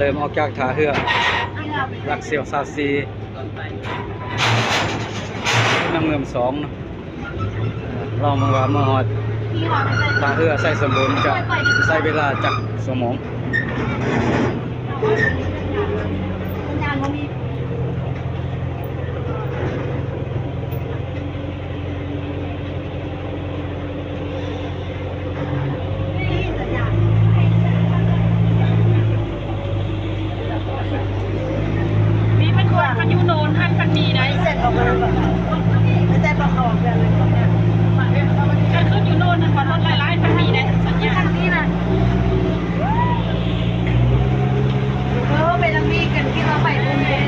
ເລີ່ມອອກຈາກທ່າເຮືອຫຼັກຊາວສີ່ ນ້ຳເງິນສອງເນາະ. ລອງເບິ່ງວ່າເມື່ອຮອດທ່າເຮືອໄຊສົມບູນຈະໃຊ້ເວລາຈັກຊົ່ວໂມງ. ມີມັນຄວນ ມັນຢູ່ໂນນຫັ້ນ ມັນມີໄດ໋ ເສັ້ນອອກມາ ເສັ້ນປະກອບແບບນັ້ນ ຄັນຂຶ້ນຢູ່ໂນນຫັ້ນ ມັນລົດຫຼາຍໆ ມັນມີໄດ໋ ສັນຍານນີ້ນະ. ເອີ ໄປທາງນີ້ກັນ ທີ່ວ່າໄປບຸນເດ້.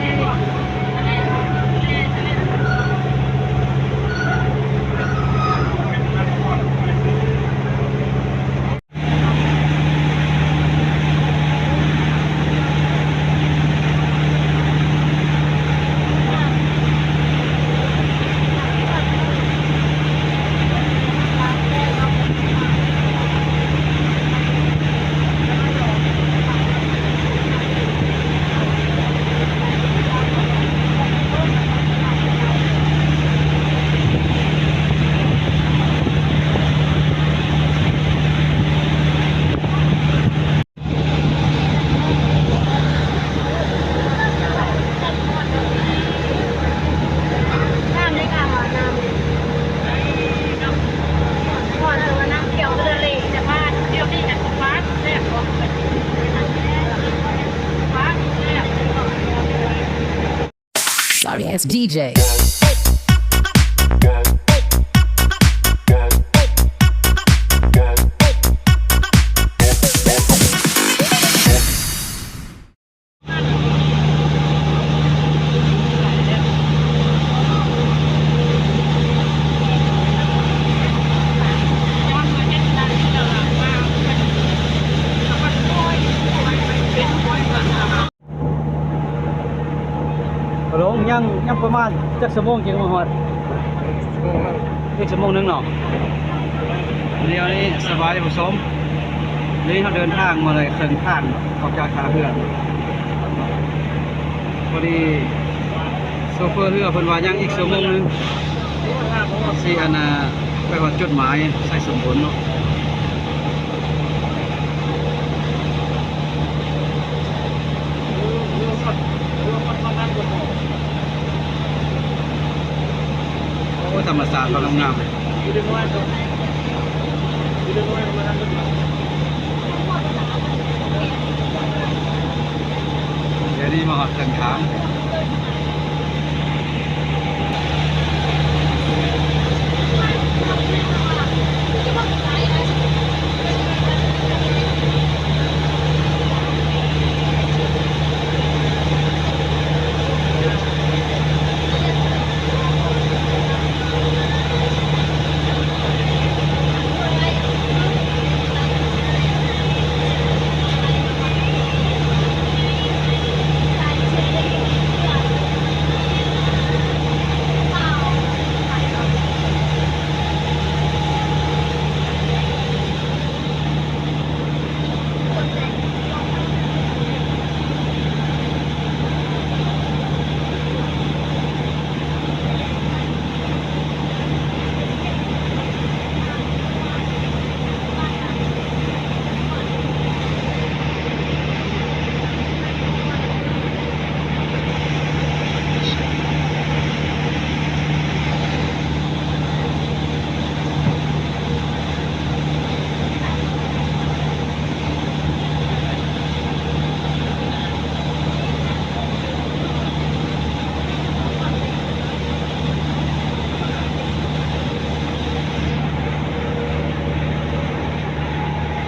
Sorry ass D J. Hello ຍັງ ຍັງປະມານຈັກຊົ່ວໂມງຈຶ່ງມາຮອດ? ອີກຊົ່ວໂມງໜຶ່ງເນາະ. ດຽວນີ້ສະບາຍທ່ານຜູ້ຊົມ ນີ້ເຮົາເດີນທາງມາໄດ້ເຄິ່ງທາງອອກຈາກທ່າເຮືອ. ພໍດີໂຊເຟີເຮືອເພິ່ນວ່າຍັງອີກຊົ່ວໂມງໜຶ່ງ ຊິອັນນ່າ ໄປຮອດຈຸດໝາຍໄຊສົມບູນເນາະ. ໂອ້ຍ ທຳມະຊາດເຂົາງາມໆ ດຽວນີ້ມາຮອດເຄິ່ງທາງ.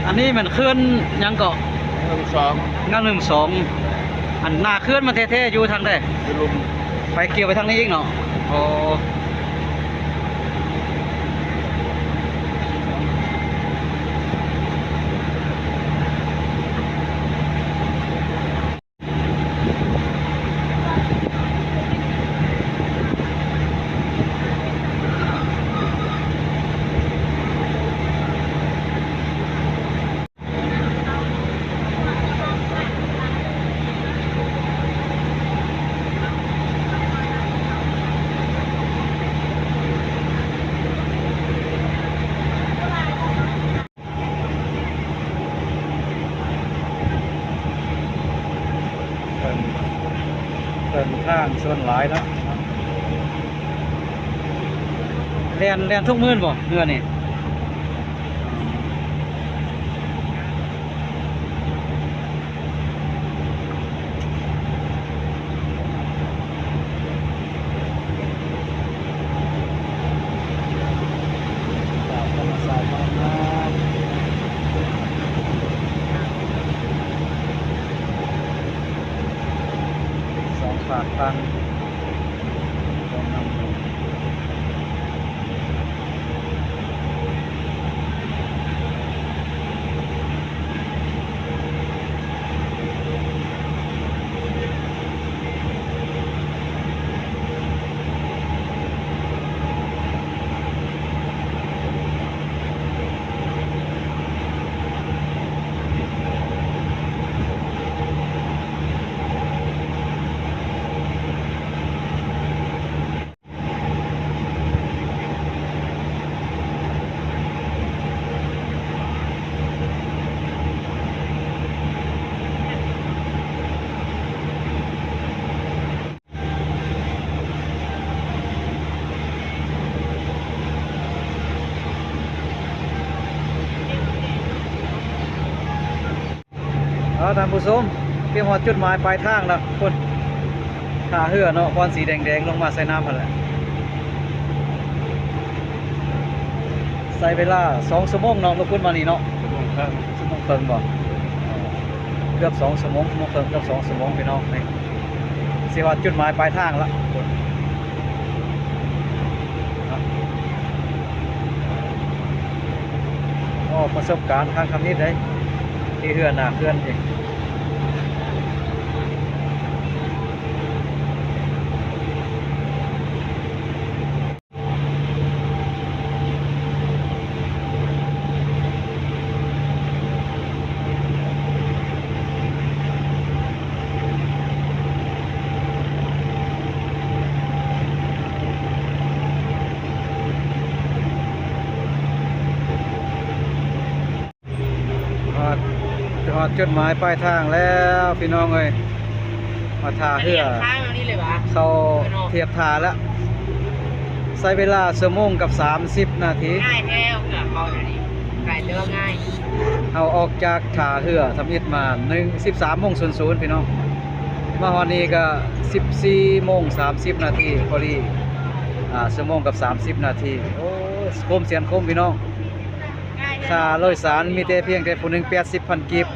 ອັນນີ້ແມ່ນເຂື່ອນຫຍັງເກາະ? ໜຶ່ງສອງ ງານໜຶ່ງສອງ. ອັນໜ້າເຂື່ອນມັນແທ້ໆຢູ່ທາງໃດ? ຢູ່ລຸ່ມ ໄປກ່ຽວໄປທາງນີ້ອີກເນາະ. ອໍ. ໂ ເດີນທາງສ່ວນຫຼາຍເນາະ ແລ່ນ ແລ່ນທຸກມື້ບໍ່ເຮືອນີ້? ສອງຟາກຝັ່ງ ເອົາ ທ່ານຜູ້ຊົມ ຕຽມຮອດຈຸດໝາຍປາຍທາງແລ້ວພຸ້ນ ທ່າເຮືອເນາະ ບ່ອນສີແດງໆ ລົງມາໃສ່ນ້ຳຫັ້ນແຫຼະ. ໃຊ້ເວລາສອງຊົ່ວໂມງເນາະ ລົງພຸ້ນມານີ້ເນາະ ຊົ່ວໂມງເຄິ່ງ ຊົ່ວໂມງເຄິ່ງບໍ່ ເກືອບສອງຊົ່ວໂມງ ຊົ່ວໂມງເຄິ່ງ ເກືອບສອງຊົ່ວໂມງ ພີ່ນ້ອງ. ນີ້ຊິຮອດຈຸດໝາຍປາຍທາງລະ. ໂອ້ ປະສົບການຄັ້ງທຳອິດເດ້ ຂີ່ເຮືອໜ້າເຂື່ອນນີ້. ຮອດ ຮອດຈຸດໝາຍປາຍທາງແລ້ວ ພີ່ນ້ອງເອີຍ. ມາທ່າເຮືອ ເຂົ້າທຽບທ່າແລ້ວ ໃຊ້ເວລາຊົ່ວໂມງກັບສາມສິບນາທີ. ງ່າຍແທ້ເຮືອເຂົາດຽວນີ້ ກາຍເຫຼືອງ່າຍ. ເຮົາອອກຈາກທ່າເຮືອທຳອິດມາໜຶ່ງ ສິບສາມໂມງສູນສູນ ພີ່ນ້ອງ ມາຮອດນີ້ກໍສິບສີ່ໂມງສາມສິບນາທີ ພໍດີ ອ່າ ຊົ່ວໂມງກັບສາມສິບນາທີ. ໂອ້ຍ ໂຄມສຽນໂຄມ ພີ່ນ້ອງ. ຄ່າໂດຍສານມີແຕ່ພຽງແຕ່ຜູ້ໜຶ່ງແປດສິບພັນກີບ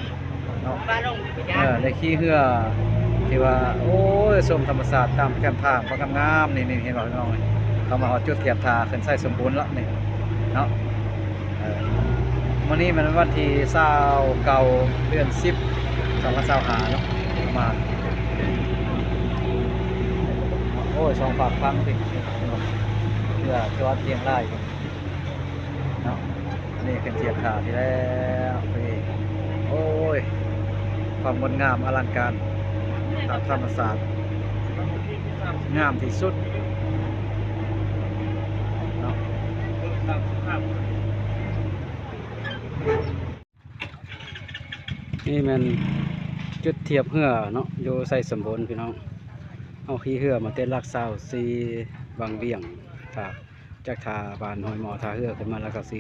ເນາະ. ເອີ ໄດ້ຂີ່ເຮືອທີ່ວ່າ ໂອ້ຍ ຊົມທຳມະຊາດຕາມແຄມທາງ ບັກງາມໆ ນີ້ ນີ້ ເຫັນບໍ່ ພີ່ນ້ອງ? ເຂົ້າມາຮອດຈຸດທຽບທ່າຂຶ້ນໄຊສົມບູນແລ້ວນີ້ເນາະ. ເອີ ມື້ນີ້ແມ່ນວັນທີຊາວເກົ້າ ເດືອນສິບ ສອງພັນຊາວຫ້າເນາະ ມາ ໂອ້ຍ ສອງຟາກຝັ່ງຕິ ເຮືອຈອດລຽງລາຍ ເນາະ. ນີ້ຂຶ້ນທຽບທ່າທີ່ແລ້ວ ໂອ້ຍ ຄວາມງົດງາມອະລັງການຕາມທຳມະຊາດ ງາມທີ່ສຸດເນາະ. ນີ້ແມ່ນຈຸດທຽບເຮືອເນາະ ຢູ່ໄຊສົມບູນ ພີ່ນ້ອງ. ເຮົາຂີ່ເຮືອມາແຕ່ຫຼັກຊາວສີ່ ວັງວຽງ ຈາກ ຈາກທ່າບ້ານຫ້ວຍໝໍ ທ່າເຮືອຂຶ້ນມາ ແລ້ວກໍຊິ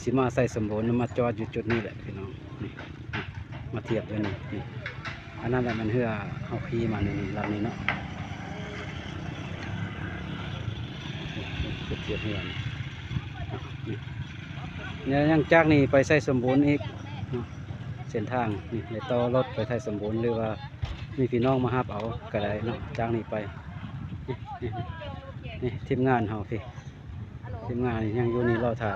ຊິມາໄຊສົມບູນ ມາຈອດຢູ່ຈຸດນີ້ແຫຼະ ພີ່ນ້ອງ. ນີ້ ມາທຽບຢູ່ນີ້ ນີ້ ອັນນັ້ນແຫຼະແມ່ນເຮືອເຮົາຂີ່ມານີ້ ລຳນີ້ເນາະ. ຈຸດທຽບເຮືອນີ້ ນີ້ ແລ້ວຍັງຈາກນີ້ໄປໄຊສົມບູນອີກເນາະ ເສັ້ນທາງນີ້ ແລ້ວຕໍ່ລົດໄປໄຊສົມບູນ ຫຼືວ່າມີພີ່ນ້ອງມາຮັບເອົາກໍໄດ້ເນາະ ຈາກນີ້ໄປ. ນີ້ ນີ້ ນີ້ ທີມງານເຮົາພີ້ ທີມງານຍັງຢູ່ນີ້ລໍຖ້າ